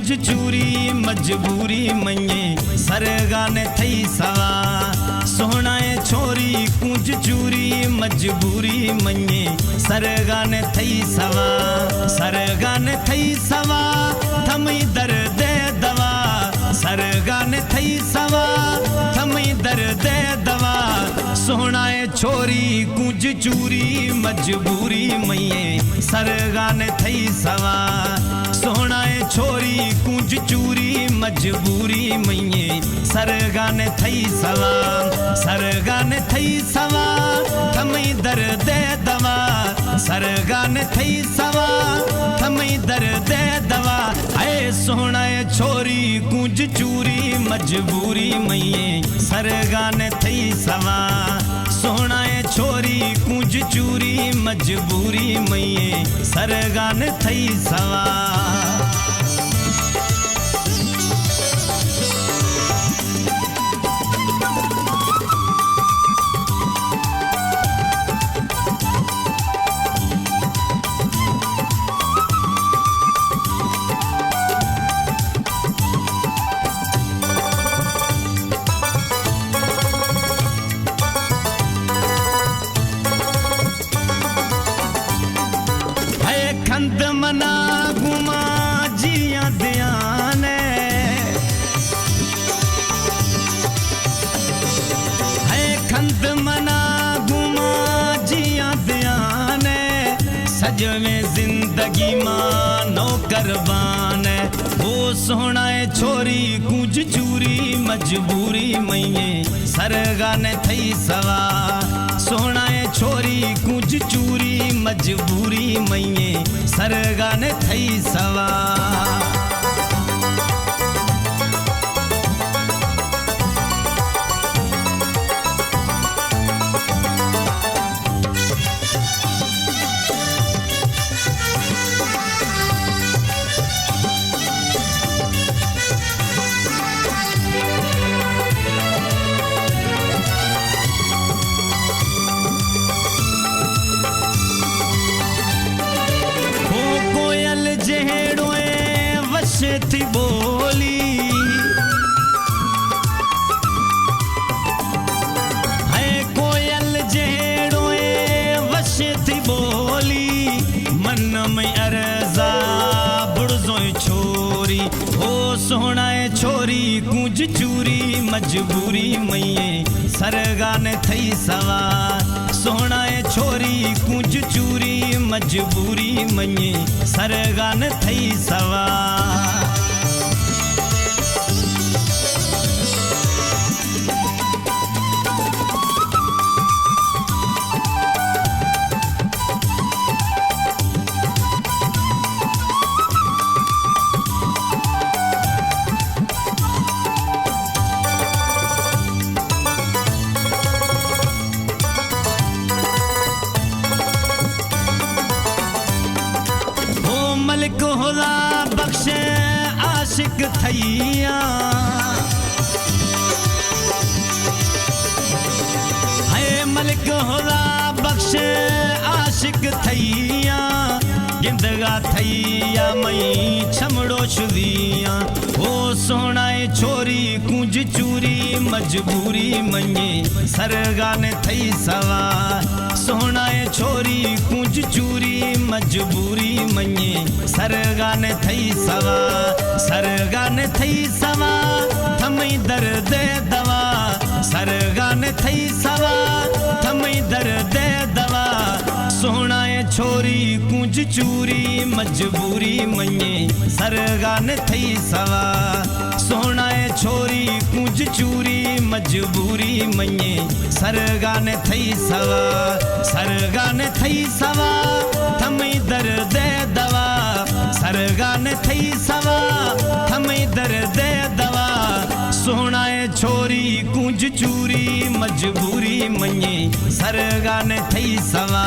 چوری مجبوری مئیں سرگان تھئی سوا۔ سوہنائیں چھوری کونج چوری مجبوری مئیں سرگان تھئی سوا۔ سرگان تھئی سوا تھمئی درد دوا۔ سرگان تھئی سوا تھمئی درد دوا۔ سوہنائیں چھوری کونج چوری مجبوری مئیں سرگان تھئی سوا۔ سوہنائیں چھوری کونج چوری مجبوری مئیں سرگان تھئی سوا۔ سرگان تھئی سوا تھمئی درد دوا۔ سرگان تھئی سوا تھمئی درد دوا۔ اے سوہنائیں چھوری کونج چوری مجبوری مئیں سرگان تھئی سوا۔ سوہنائیں چھوری کونج چوری مجبوری مئیں سرگان تھئی سوا۔ اے کھند منا گوما جیاں دیانے۔ اے کھند منا گوما جیاں دیانے۔ سجویں زندگی ما نوکر بانے۔ او سوہنائیں چھوری کونج چوری مجبوری مئیں سرگان تھئی سوا۔ سوہنائیں چھوری کونج چوری مجبوری مئیں سرگان تھئی سوا۔ او کوئل جہڑوئیں وش تھی بولی۔ اے کوئل جہڑوئیں وش تھی بولی۔ من مئیں ارزا بڑزوئیں چھوری۔ او سوہنائیں چھوری کونج چوری مجبوری مئیں سرگان تھئی سوا۔ سوہنائیں چھوری کونج چوری مجبوری مئیں سرگان تھئی سوا۔ او ملک خدا بخش عاشق تھئیاں۔ اے ملک خدا بخش عاشق تھئیاں۔ گندگا تھئیا مئیں چمڑو شدیاں۔ او سوہنائیں چھوری کونج چوری مجبوری مئیں سرگان تھئی سوا۔ سوہنائیں چھوری کونج چوری مجبوری مئیں سرگان تھئی سوا۔ سرگان تھئی سوا تھمئی درد دوا۔ سرگان تھئی سوا تھمئی درد دوا۔ سوہنائیں چھوری کونج چوری مجبوری مئیں سرگان تھئی سوا۔ سوہنائیں چھوری کونج چوری مجبوری مئیں سرگان تھئی سوا۔ سرگان تھئی سوا تھمئی درد دوا۔ سرگان تھئی سوا تھمئی درد دوا۔ سوہنائیں چھوری کونج چوری مجبوری مئیں سرگان تھئی سوا۔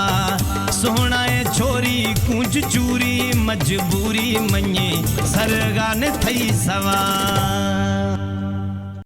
سوہنائیں چھوری کونج چوری مجبوری مئیں سرگان تھئی سوا۔